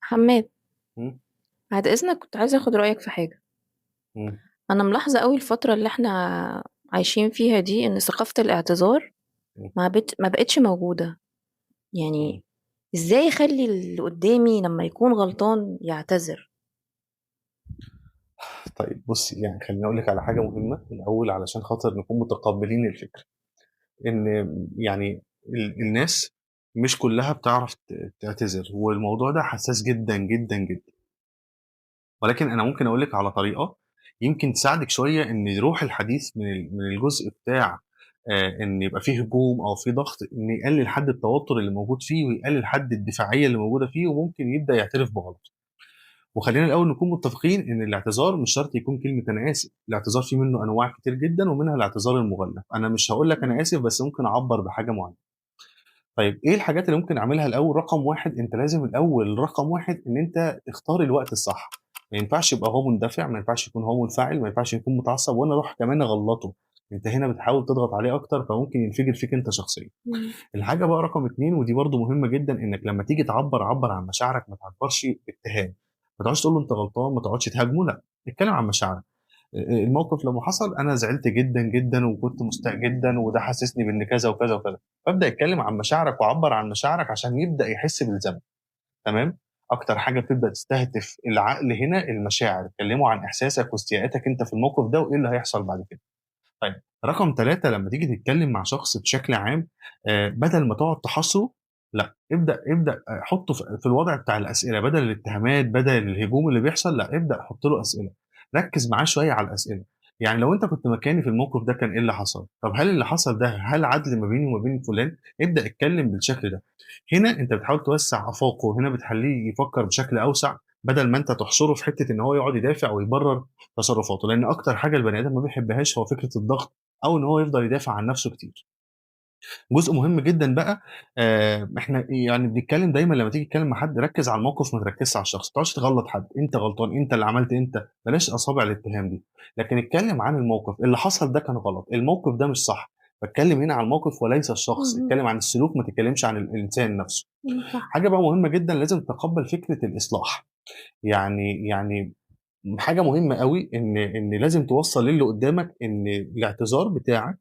حماد، إمم، بعد إذنك كنت عايزة آخد رأيك في حاجة. إمم، أنا ملاحظة أوي الفترة اللي إحنا عايشين فيها دي إن ثقافة الاعتذار إمم، ما بقتش موجودة. إمم. يعني إزاي أخلّي اللي قدّامي لمّا يكون غلطان يعتذر؟ طيب بُصّي، يعني خلّيني أقول لِك على حاجة مهمة الأول علشان خاطر نكون متقبّلين الفكرة، إن يعني الناس مش كُلّها بتعرف تعتذر، والموضوع ده حساس جدًا، جدًا، جدًا، ولكن أنا ممكن أقول لِك على طريقة يمكن تساعدِك شوية إن يروح الحديث من الجزء بتاع إن يبقى في هجوم أو في ضغط، إن يقلل حد التوتر اللي موجود فيه، ويقلل حد الدفاعية اللي موجودة فيه، وممكن يبدأ يعترف بغلطه. وخلّينا الأول نكون متفقين إن الاعتذار مش شرط يكون كلمة أنا آسف، الاعتذار في منّه أنواع كتير جدًا ومنها الاعتذار المغلف، أنا مش هاقول لك أنا إمم. آسف بس ممكن أعبّر بحاجة معيّنة. طيب إيه الحاجات اللي ممكن أعملها الأول؟ رقم 1 أنت لازم الأول رقم 1 إن أنت تختار الوقت الصح، ما ينفعش يبقى هو مندفع، ما ينفعش يكون هو منفعل، ما ينفعش يكون متعصب وأنا أروح كمان أغلّطه، أنت هنا بتحاول تضغط عليه أكتر فممكن ينفجر فيك أنت شخصيًا. إمم. الحاجة بقى رقم 2 ودي برضه مهمة جدًا، إنك لمّا تيجي تعبّر، عبّر عن مشاعرك ما تعبّرش باتهام، ما تقعدش تقول له أنت غلطان، ما تقعدش تهاجمه لأ، اتكلم عن مشاعرك. الموقف لمّا حصل أنا زعلت جدًا، جدًا وكنت مستاء جدًا وده حسسني بإن كذا وكذا وكذا، فابدأ اتكلم عن مشاعرك وعبّر عن مشاعرك عشان يبدأ يحس بالذنب، تمام؟ أكتر حاجة بتبدأ تستهدف العقل هنا المشاعر، كلمه عن إحساسك واستياءاتك أنت في الموقف ده وإيه اللي هيحصل بعد كده. طيب رقم 3 لمّا تيجي تتكلم مع شخص بشكل عام بدل ما تقعد تحاصره لأ، ابدأ حُطّه في الوضع بتاع الأسئلة، بدل الاتهامات، بدل الهجوم اللي بيحصل لأ، ابدأ حُط له أسئلة، ركّز معاه شوية على الأسئلة، يعني لو أنت كنت مكاني في الموقف ده كان إيه اللي حصل؟ طب هل اللي حصل ده هل عدل ما بيني وما بين فلان؟ ابدأ اتكلم بالشكل ده. هنا أنت بتحاول توسّع آفاقه، هنا بتخلّيه يفكّر بشكل أوسع، بدل ما أنت تحصره في حتّة إن هو يقعد يدافع ويبرر تصرفاته، لأن أكتر حاجة البني آدم ما بيحبهاش هو فكرة الضغط أو إن هو يفضل يدافع عن نفسه كتير. جزء مهم جدًا بقى إحنا يعني بنتكلم دايمًا لمّا تيجي تتكلم مع حد ركّز على الموقف ما تركّزش على الشخص، ما تقعدش تغلط حد، أنت غلطان، أنت اللي عملت، أنت بلاش أصابع الاتهام دي، لكن اتكلم عن الموقف، اللي حصل ده كان غلط، الموقف ده مش صح، فاتكلم هنا عن الموقف وليس الشخص، اهم. اتكلم عن السلوك ما تتكلمش عن الإنسان نفسه. إمم، صح. حاجة بقى مهمة جدًا لازم تتقبل فكرة الإصلاح، يعني حاجة مهمة أوي إن لازم توصّل للي قدّامك إن الاعتذار بتاعك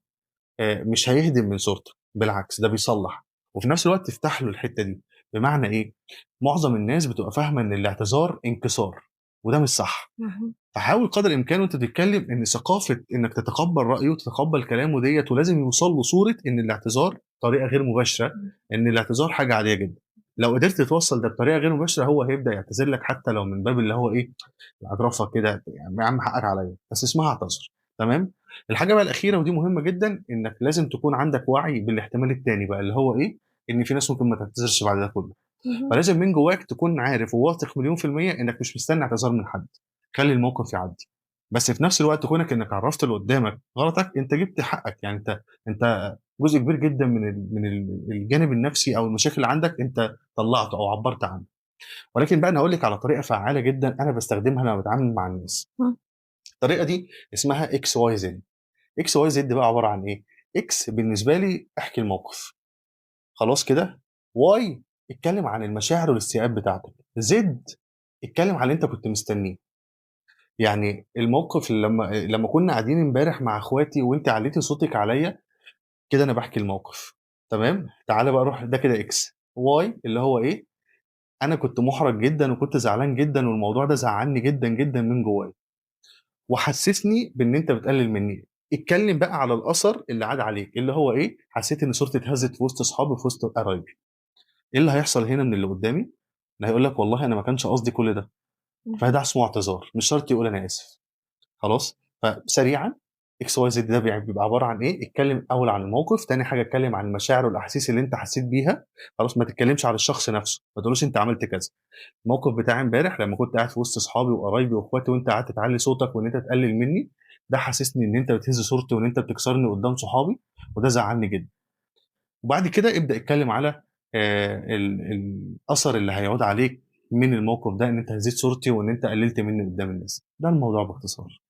مش هيهدم من صورتك، بالعكس ده بيصلّح، وفي نفس الوقت تفتح له الحتّة دي، بمعنى إيه، معظم الناس بتبقى فاهمة إن الاعتذار انكسار، وده مش صح، اهم. فحاول قدر الإمكان وأنت بتتكلم إن ثقافة إنك تتقبّل رأيه وتتقبّل كلامه ديّة، ولازم يوصل له صورة إن الاعتذار طريقة غير مباشرة، إمم. إن الاعتذار حاجة عادية جدًا. لو قدرت توصّل ده بطريقة غير مباشرة هو هيبدأ يعتذر لك حتى لو من باب اللي هو إيه، العجرفة كده، يعني يا عم حقك عليّا، بس اسمها اعتذر، تمام؟ الحاجة بقى الأخيرة ودي مهمة جدًا، إنك لازم تكون عندك وعي بالاحتمال التاني بقى اللي هو إيه، إن في ناس ممكن ما تعتذرش بعد ده كله. اهم. فلازم من جواك تكون عارف وواثق مليون في المِيّة إنك مش مستني اعتذار من حد، خلّي الموقف يعدّي. بس في نفس الوقت كونك إنك عرّفت اللي قدّامك غلطك، أنت جبت حقك، يعني أنت جزء كبير جدًا من الجانب النفسي أو المشاكل اللي عندك أنت طلّعته أو عبّرت عنه. ولكن بقى أنا هاقول لِك على طريقة فعّالة جدًا أنا باستخدمها لمّا باتعامل مع الناس. إمم. الطريقة دي اسمها XYZ. XYZ بقى عبارة عن إيه؟ X بالنسبة لي احكي الموقف، خلاص كده؟ Y اتكلم عن المشاعر والاستياءات بتاعتك، Z اتكلم عن اللي أنت كنت مستنيه. يعني الموقف لمّا كنا قاعدين امبارح مع اخواتي وأنتِ علّيتِ صوتِك عليّا، كده أنا باحكي الموقف، تمام؟ تعالَ بقى روح ده كده X، Y اللي هو إيه، أنا كنت مُحرَج جدًا وكنت زعلان جدًا والموضوع ده زعّلني جدًا، جدًا من جوايا، وحسسني بإن أنت بتقلل منّي. اتكلم بقى على الأثر اللي عاد عليك، اللي هو إيه، حسيت إن صورتي اتهزت في وسط أصحابي وفي وسط قرايبي. إيه اللي هيحصل هنا من اللي قدّامي؟ اللي هيقول لك والله أنا ما كانش قصدي كل ده. فده اسمه اعتذار، مش شرط يقول أنا آسف. خلاص؟ فسريعًا XYZ ده بيبقى عبارة عن إيه؟ اتكلم أول عن الموقف، تاني حاجة اتكلم عن المشاعر والأحاسيس اللي أنت حسيت بيها، خلاص ما تتكلمش على الشخص نفسه، ما تقولوش أنت عملت كذا. الموقف بتاع امبارح لما كنت قاعد في وسط أصحابي وقرايبي وأخواتي وأنت قعدت تعلي صوتك وإن أنت تقلل مني، ده حسسني إن أنت بتهز صورتي وإن أنت بتكسرني قدام صحابي، وده زعلني جدًا. وبعد كده ابدأ اتكلم على الأثر اللي هيعود عليك من الموقف ده، إن أنت هزيت صورتي وإن أنت قللت مني قدام الناس. ده الموضوع باختصار.